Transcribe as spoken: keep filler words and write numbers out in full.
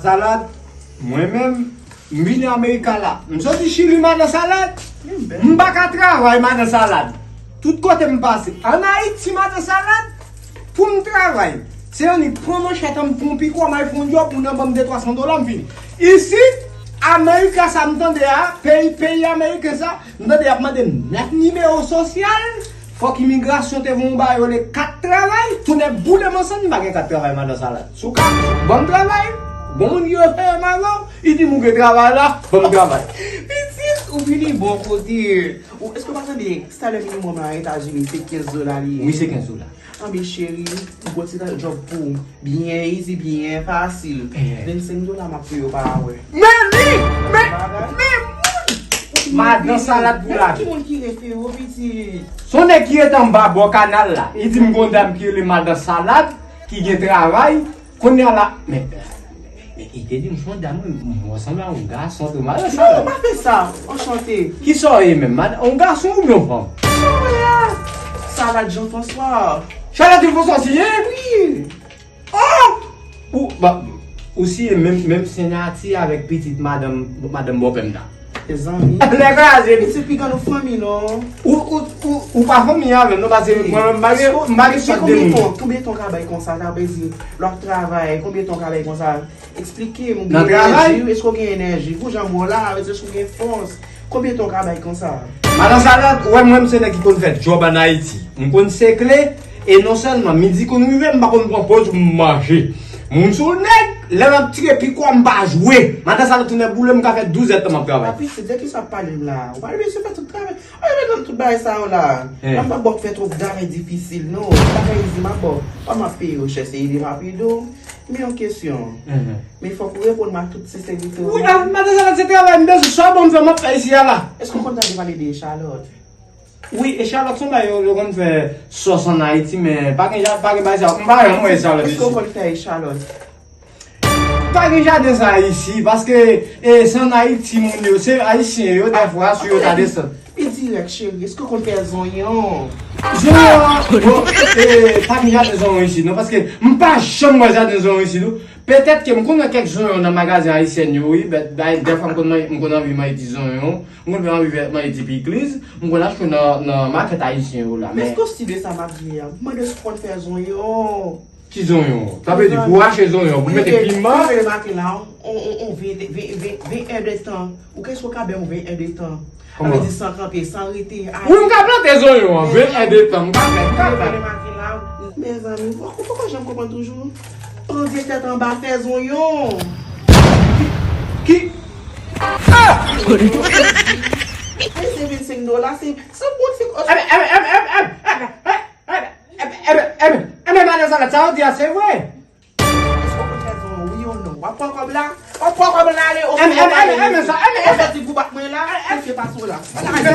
Salad, mwen menm, m vini Amerika la. M soti Chili, madan Salad. M pa ka travay, madan Salad. Tout kote m pase. Ann Ayiti, madan Salad, pou m travay, se annik pran manchèt an, m pran pikò, m al fè yon djòb, moun nan ban m de twa san dola, m fini. Isit, Amerika sa m tande a, peyi, peyi ameriken sa, m tande y ap mande m nèf nimewo sosyal. Fòk imigrasyon te voye yon bagay rele kat travay. Tounen boule m ansanm, m pa gen kat travay, madan Salad. Si w ka ban m travay, bon moun ki refere m avè w, li di m ou gen travay la, ban m travay. Pitit, ou vini bò kote. Ou, èske w pa tande salè minimòm la Etazini se kenz dola li ye? Wi, se kenz dola. Anben cheri, m gon ti djòb pou ou. Byen easy, byen fasil. Eh. Vennsenk dola m ap peye w pa awè. Men li! Men, men moun! Madan Salad pou lavi. Ki moun ki refere w, pitit? Se yon nèg ki rete anba bò kanal la. Li di m gon dam ki rele Madan Salad, ki gen travay. Kounye a la, men, men, li te di m se yon dam, wi, m wè sanble a yon gason tou, madan Salad. Non, pa fè sa. Anchante. Kisa w ye menm, madan? Yon gason oubyen yon fanm? Kisa w ye a? Salad Jean François. Salad Jean François, si ye? Wi. Oh! Ou, ba, ou siye menm, menm siyati avèk pitit madanm, madanm bòpè m nan. Mezanmi. Lè kraze. Pitit pi grann ou fanmi non. Ou, ou, ou, ou pa fanmi avè m non, paske mwen menm m pa gen, m pa gen sòt de moun. Konbyen tan, konbyen tan w ka bay konsa? Sa vle di, lè w ap travay, konbyen tan w ka bay konsa? Eksplike m, ou gen enèji, èske w gen enèji? Pou jan m wè w la, sa vle di èske w gen fòs? Konbyen tan w ka bay konsa? Madan Salad, ou wè mwen, m se nèg ki konn fè djòb ann Ayiti. M konn sekle, e non sèlman midi konn rive, m pa konn pran pòz pou m manje. Moun sou nèg, lè m ap tire pikò, m pa jwe. Madan Salad tounen boule, m ka fè douz èdtan m ap travay. Papi, se de kisa w ap pale m la? Ou pa bezwen fè tout travay. Ay, men nan tout bagay sa yo la. M ap ba w fè twòp travay difisil, non. Bagay izi, m ap ba w. Kòm m ap peye w chè, se ede m ap ede w. Men yon kesyon. Men fòk ou reponn m ak tout senserite w. Wi, a, madan Salad, se travay m bezwen, sa w ban m fè, m ap fè isi a la. Èske w konn tande pale de Echalòt? Wi, Echalòt se yon bagay yo, yo konn fè sòs ann Ayiti, men pa gen, pa gen bagay sa yo. M pa janm wè Echalòt isi. Èske w konn fè echalòt? Pa gen jaden sa isi, paske, e, se ann Ayiti moun yo, se Ayisyen yo, dèfwa, si yo ta desann. Pi dirèk, cheri, èske w konn fè zonyon? Zonyon, bon, e, pa gen jaden zonyon isi, non, paske m pa janm wè jaden zonyon isi, non. Petèt ke m konn wè kèk zonyon nan magazen ayisyen yo, wi, dayè, dèfwa m konn manje, m konn anvi manje ti zonyon, m konn anvi manje ti pikliz, m konn achte nan, nan makèt ayisyen yo la, men. Men èske w si de sa m ap di a? M mande si w konn fè zonyon. Ki zonyon? Sa vle di pou w rache zonyon, pou w mete piman. Mete, mete maten la, on, on, on ven, ven, ven, ven èdtan. Ou kè sou ka bè yon ven èdtan. Sa vle di san kanpe, san rete. Wi, m ka plante zonyon an, ven èdtan, m ka fè, m ka fè. Mezanmi, ou poko janm konprann toujou? Pandye tèt anba fè zonyon. Ki, ki? Ah! Men se vennsenk dola, se, se bon ti kòs. Enben, enben, enben, enben, enben, enben. Enben, enben, enben, madan Salad, sa w di a se vre. Èske w konn fè zonyon, wi ou non? W ap pran kòb la? W ap pran kòb la, ale, ou fè yon bagay. Enben, enben, sa, enben, enben. Ou soti pou bat mwen la, enben, se pa sou la. Ala, enben.